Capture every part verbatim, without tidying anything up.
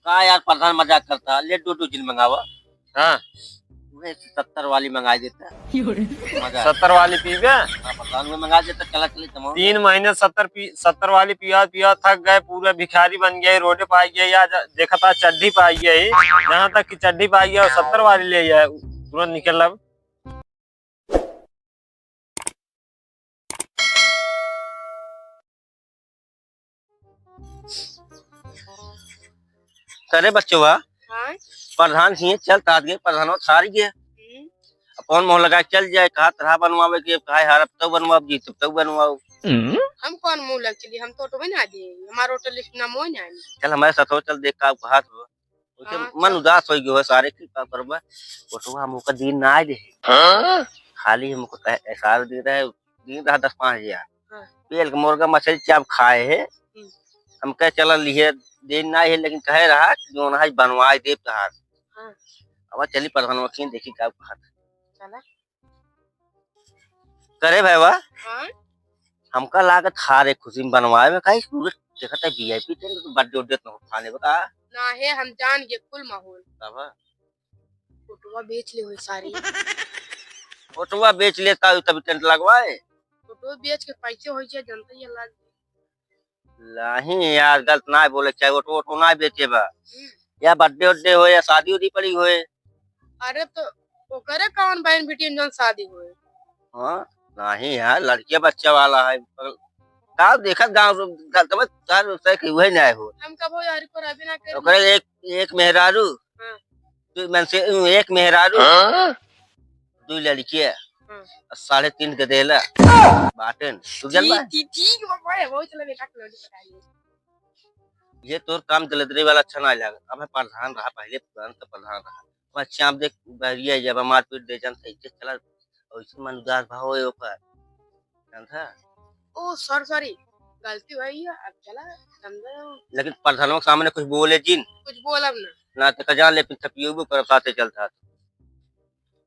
का यार, प्रधान मजाक करता, ले दो दो जिन मंगावा। हाँ। वह सत्तर वाली मंगा देता। मजा। सत्तर वाली पीबे? हाँ, प्रधान, वह मंगा देता, चला चले तमाम। तीन महीने सत्तर पी, सत्तर वाली पिया पिया थक गए, पूरा भिखारी बन गए, रोडे पे आ गए, या जा-, देखा था चड्ढी पे आ गए, यहाँ तक कि चड्ढी पे आ गए और सत्तर वाली ले आए, तुरंत निकल अब। करे बच्चवा, हाँ? प्रधान हिये चल तात गए, प्रधानवा हार गया। हम्म। अब कौन मुँह लगा के चल जाए, कहा तरह बनवावे के, कहा हार अब तो बनवाओ, जीत अब तो बनवाओ। हम कौन मुँह लग चली, हम तो ऑटो में ना दे, हमारा ऑटो लिस्ट ना मोय ना आनी। चल हमारे साथ हो, चल देख का कहा तो। उसे हाँ, मन चल। उदास हो गयो है सारे की का करबा। ऑटो हम ओकर दिन ना आए रहे। हाँ? खाली हम ओकर कहे, एहसास दे रहे, दिन रहा दस पाँच हजार। हाँ। पेल के मुर्गा मछली चाप खाए है। हम्म। हम कहे चला लिहे, दिन ना है, लेकिन कहे रहा कि जो ना है बनवाए देब तहार। हाँ। अब चली प्रधानवा खीन देखी का कहत। चला। करे भैया, हाँ? हमका लागत हार एक खुशी में बनवाए में काहे पूरे देखत है वीआईपी टेंट तो बर्थडे उड्डे तो खाने बता। ना है, हम जान गए कुल माहौल। तब? फोटोवा बेच ले होई सारी। फोटोवा बेच लेता हूँ तभी टेंट लगवाए। फोटो बेच के पैसे होई जाए, जनता ये लाग। नहीं यार, गलत ना बोले के चाहे, ऑटो, ऑटो ना बेचे बा। हम्म। या बर्थडे उड्डे होए या शादी उदी पड़ी होए। अरे तो ओकरे कौन बहन बेटी में जौन शादी होए? हाँ, नहीं यार, लड़किया बच्चा वाला है। पर का देखत गाँव से, गलत में तार से कि वही ना हो। हम कबो यार को राबी ना करी। ओकरे एक, एक मेहरारू, हाँ। दू मन से, एक मेहरारू, हाँ? दू लड़किया, हाँ। और साढ़े तीन के देला, बाटेन, तू जन जी, बा? जी, जी, वो, वो, वो चला बेटा, कॉलोनी पटाई। ये तोर काम दलेदरी वाला अच्छा ना लागत। अब है प्रधान रहा, पहले प्रधान तो प्रधान रहा। अब अच्छा, आप देख, बहरिया जब मारपीट दे जान, तो इज्जत चला, और इसे मन उदास भाव होए ओकर। जानता? ओ, सॉरी, सॉरी, गलती भई है, अब चला, समझो। लेकिन प्रधानों के सामने कुछ बोले जिन। कुछ बोलब ना। ना तो कजान ले, फिर थपियो भी पर साथे चलता।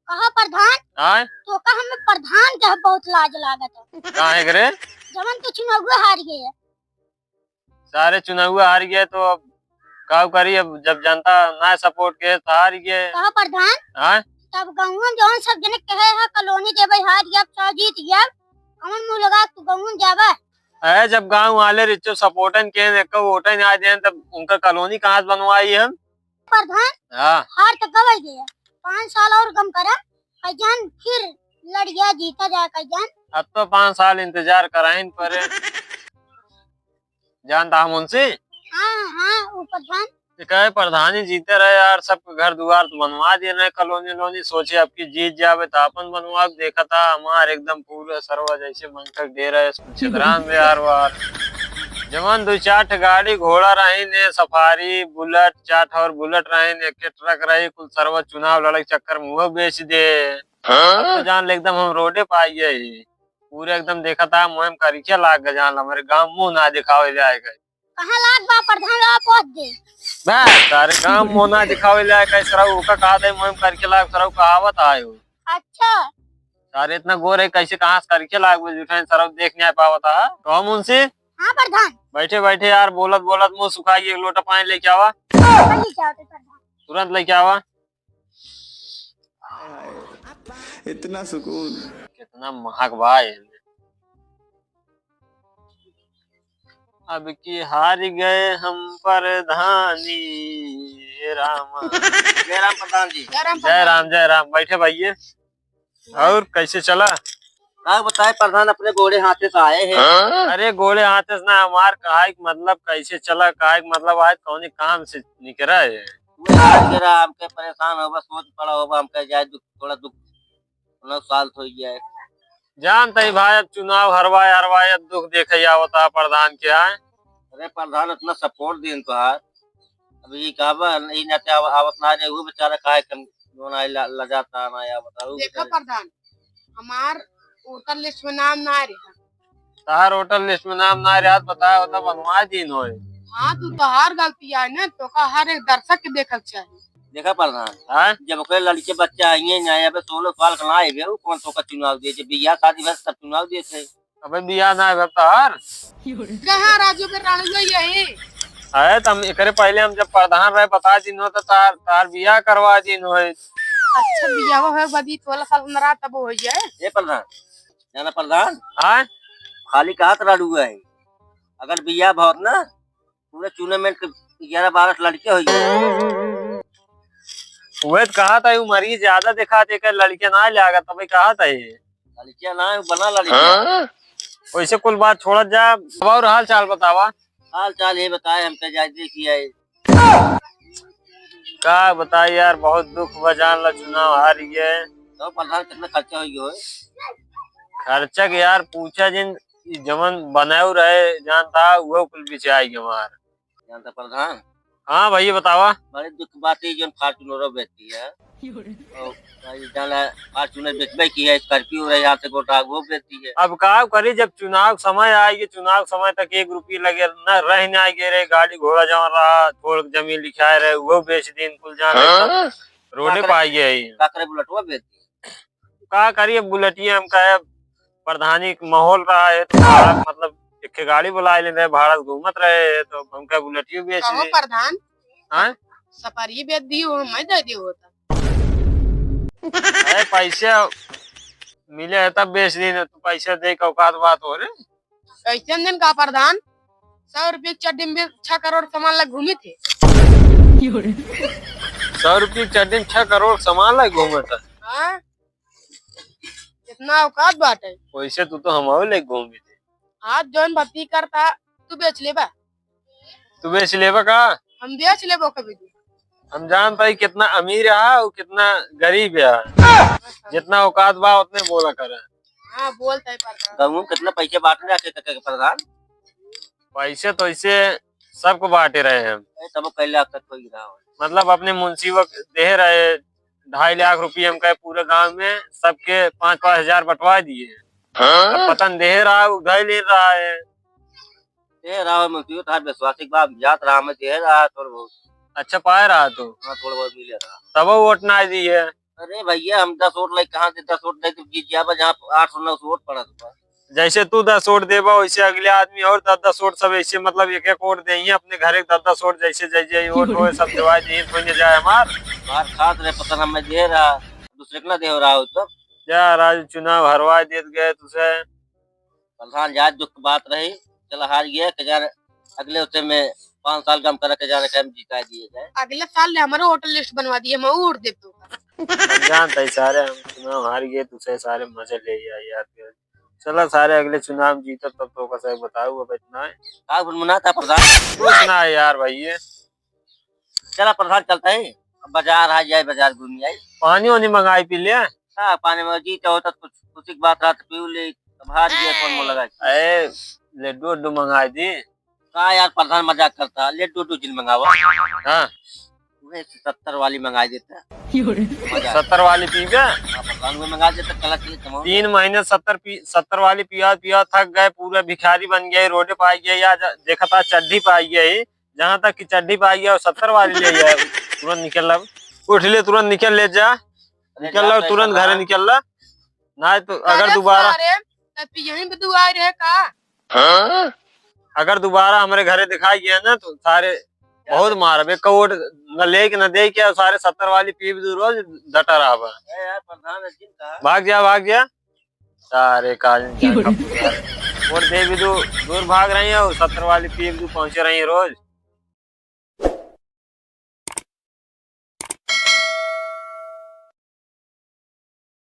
कहा प्रधान? आय? तो का हमें प्रधान के बहुत लाज लागत है। काहे करे? जवन तो चुनाव हार गए है। सारे चुनाव हार गए तो अब काऊ करी, अब जब जनता ना सपोर्ट के तो हार गए। कहा प्रधान? हाँ? तब गाँव में जौन सब जने कहे है कॉलोनी देवे हार गया, अब चाहे जीत गया, कौन मुँह लगा तू गाँव में जावा? अरे जब गाँव वाले रिचो सपोर्टन के ने को वोटन ना देन तब उनका कॉलोनी कहाँ से बनवाई हम? प्रधान, हाँ। हार तो गवाई गया, पाँच साल और गम करा, कई जान फिर लड़ गया, जीता जाए कई जान। अब तो पाँच साल इंतजार कराइन परे। जानता हम उनसे? हाँ, हाँ, वो प्रधान। ये कहे प्रधानी जीते रहे यार, सबके घर दुआर तो बनवा दिए रहे, कॉलोनी वॉलोनी, सोचे अब की जीत जावे तो अपन बनवा के देखा था, हमार एकदम पूरा सरवा जैसे मंगठक दे रहे, छितरान दे यार वार। जवन दो चार ठे गाड़ी घोड़ा रही ने, सफारी, बुलेट, चार ठे और बुलेट रही ने, एक के ट्रक रही, कुल सरवा चुनाव लड़े के चक्कर में वो बेच दे। अब तो जान ले एकदम हम रोडे पे आई गए ही। पूरे एकदम देखा था, मुँह में करिखिया लाग गए, जान ला, हमारे गाँव मुँह ना दिखावे जाए गए। कहाँ लाग बा प्रधान, आप पहुँच दे। बस, सारे गाँव मुँह ना दिखावे जाए, कहीं सरऊ ओका कहा दे, मुँह में करिखिया लाग, सरऊ कहावत आयो। अच्छा। सारे इतना गोर है, कैसे कहाँ से करिखिया लाग बे, जुठाइन सरऊ देख नहीं पावत है। कहो मुंशी। हाँ प्रधान। बैठे बैठे यार, बोलत बोलत मुँह सुखाई, एक लोटा पानी लेके आवा। लेके आओ तो प्रधान। तुरंत लेके आवा। इतना सुकून। कितना महक बा ये। अब की हार गए हम प्रधानी, हे राम। जय राम प्रधान जी। जय राम जय प्रधान। राम, जय राम। बैठे भैया। और कैसे चला? का बताए प्रधान, अपने गोड़े हाथे से आए हैं। अरे गोड़े हाथे से ना, हमार कहा के मतलब कैसे चला, कहा के मतलब आज कौन काम से निकरा है? वो यार जरा हमके परेशान होबा, सोच पड़ा होबा, हमके जाए दुख, थोड़ा दुख, उन्नीस साल तो हो गया है। जानते ही भाई, अब चुनाव हरवाए हरवाए अब दुख देखे आवता प्रधान के आए। अरे प्रधान इतना सपोर्ट देन तो है, अब ये कहबा नहीं ना ते आव-, आवत ना रहे, वो बेचारा काहे कम, जो ना ला-, लजाता ना या बताओ देखा बेचारा। प्रधान, हमार वोटर लिस्ट में नाम ना रहा। तार वोटर लिस्ट में नाम ना रहा, बताया होता बनवा दीन होए। हाँ, तू तो हर गलती आए ना, तो का हर एक दर्शक के देखक चाहिए। देखा प्रधान, हाँ? जब ओकरे लड़के बच्चा आइए ना, अबे सोलह साल का ना आए, वो कौन तो का चुनाव दिए, जब बियाह शादी भर तब चुनाव दिए थे। अबे बियाह ना है तोहार। कहाँ राजू के राणुआ यही? अरे, त हम एकरे पहिले हम जब प्रधान रहे, बता दिन हो, त तार, तार बियाह करवा दिन हो। अच्छा, बियाह होए बदी सोलह साल न रहा, तब हो जाए। ए प्रधान, जाना प्रधान? हाँ? खाली कहा त रहा है, अगर बियाह बहुत ना, पूरा चूना में के ग्यारह बारह लड़के हो गए। उहे त कहा था, उमरिया ज्यादा देखा थे, के लड़के ना ले आगा, तब कहा था ये। लड़कियां ना, बना लड़कियां। हाँ? वैसे कुल बात छोड़त जा, अब और हाल चाल बतावा। हाल चाल ये बताए, हमका जायजे की है। का बताई यार, बहुत दुख बा, जान ला चुनाव हार गए। तो प्रधान कितना खर्चा हो गया है? खर्चा के यार पूछा जिन, ई जवन बनाऊ रहे जानता, वो कुल बिचाई गए हमार। जानता प्रधान? हाँ भैया बतावा। बड़े दुख बात है, जौन Fortuner बेचती है। और भाई जाना Fortuner बेचबे की है, Scorpio रहे यहाँ से गोटा वो बेचती है। अब का करी, जब चुनाव समय आएगी, चुनाव समय तक एक रुपये लगे न रह ना आएगी रे, गाड़ी घोड़ा जवन रहा, थोड़ जमीन लिखाए रहे, वो बेच दिन कुल जान हाँ? रोडे का करे? पाई गई। का करे बुलेटवा बेच दी। का करिए बुलेटिया, हम कहे प्रधानी के माहौल रहा है तो भाड़ा, मतलब एक ठे गाड़ी बुला लेते हैं, भाड़ा से घूमत रहे हैं, तो हम कहे बुलेटियो बेच कहो दी। प्रधान, हाँ? सफारी बेच दी, वो मैं दे दी होता। अरे पैसे मिले है तब बेच दी, ना तो पैसे दे के औकात बात हो रे। कैसे दिन का प्रधान, सौ रुपये की चड्डी में छह करोड़ सामान ला घूमी थे। सौ रुपये की चड्डी में छह करोड़ सामान ला घूमे था। हाँ? कितना औकात बाटे? वैसे तू तो हम ले घूमी थे। आज जौन भक्ति करता, तू बेच लेबा। तू बेच लेबा का? हम बेच लेबो कभी भी। हम जानता ही कितना अमीर है और कितना गरीब है। जितना औकात बा उतने बोला करे। हाँ, बोलता है प्रधान। गाँव में कितना पैसे बांट रहे आके तक के प्रधान? पैसे तो ऐसे सबको बांटे रहे हैं। ए, तब पहले अब तक कोई रहा हो। मतलब अपने मुंशी वो दे रहे ढाई लाख रुपये, हम कहे पूरे गांव में सबके पाँच पाँच हजार बंटवा दिए। हाँ? अब पता न दे रहा है, उधार ले रहा है। दे रहा है, मुंशी, तार विश्वासिक बाप जात रहा, मैं दे रहा है थोड़ा बहुत। अच्छा पाए रहा तू? हाँ, थोड़ा बहुत मिले रहा। तब वोट ना दिए। अरे भैया, हम दस वोट लेके कहाँ से दस वोट लेके जीत जाबा, जहाँ आठ सौ नौ सौ वोट पड़ा था। जैसे तू दस वोट देबा, वैसे अगले आदमी और दस दस वोट सब ऐसे, मतलब, एक एक वोट देइए, अपने घरे के दस दस वोट, जैसे जै जै वोट होए, सब देवाई देइए, कोई न जाए हमार। हमार खास रहे, पता ना मैं दे रहा, दूसरे के ना दे रहा हो तो। जा राजू, चुनाव हरवा देत गए तुसे। प्रधान, जा दुख बात रही, चला हार गया, के जाने अगले होते में पाँच साल काम करे, के जाने के हम जिता दिए जाए। अगले साल ले हमारे वोटर लिस्ट बनवा दिए, मैं वोट दे तो। हम जानता ही सारे, हम चुनाव हार गए, तुसे सारे मजे ले आए यार। चला सारे अगले चुनाव जीतब तब तो का सही बताऊ, अब इतना है। का गुनगुना था प्रधान? कुछ ना है यार भाई ये। चला प्रधान चलता है, अब बाजार आ जाए, बाजार घूम आई। पानी वानी मंगाई पी ले। हाँ, पानी में जीत होता कुछ, खुशी की बात रहा तो पी ले, अब हार गया कौन मुँह लगा। ए, लड्डू उड्डू मंगाई दी। का यार प्रधान मजाक करता, लड्डू उड्डू जिन मंगावा। हाँ। वह सत्तर वाली मंगाई देता। मजाक। सत्तर वाली पीबे? हाँ, प्रधान वो मंगा देता, चला चले तमाम। तीन महीने सत्तर पी, सत्तर वाली पिया पिया थक गए, पूरा भिखारी बन गए, रोडे पाई गए, या जा-, देखा था चड्ढी पाई गए, जहाँ तक कि चड्ढी पाई गए और सत्तर वाली ले गए, तुरंत निकल ला, उठ ले, तुरंत निकल ले जा, अरे निकल ला, जा, तुरंत पैसा घरे ना। निकल ला, ना तो अगर अरे दोबारा सारे, तब यहीं पे तू आ रहे का? हाँ? अगर दोबारा हमरे घरे दिखाई गया ना तो सारे बहुत मारबे, कौड़ न लेके न दे के, सारे सत्तर वाली पीब दू रोज डटा रहा बा। ए यार, प्रधान है जिनका। भाग जा, भाग जा। सारे काजन क्या कपूर यार। वोट दे भी दू, दूर भाग रही है, सत्तर वाली पीब दू पहुंचे रही है रोज।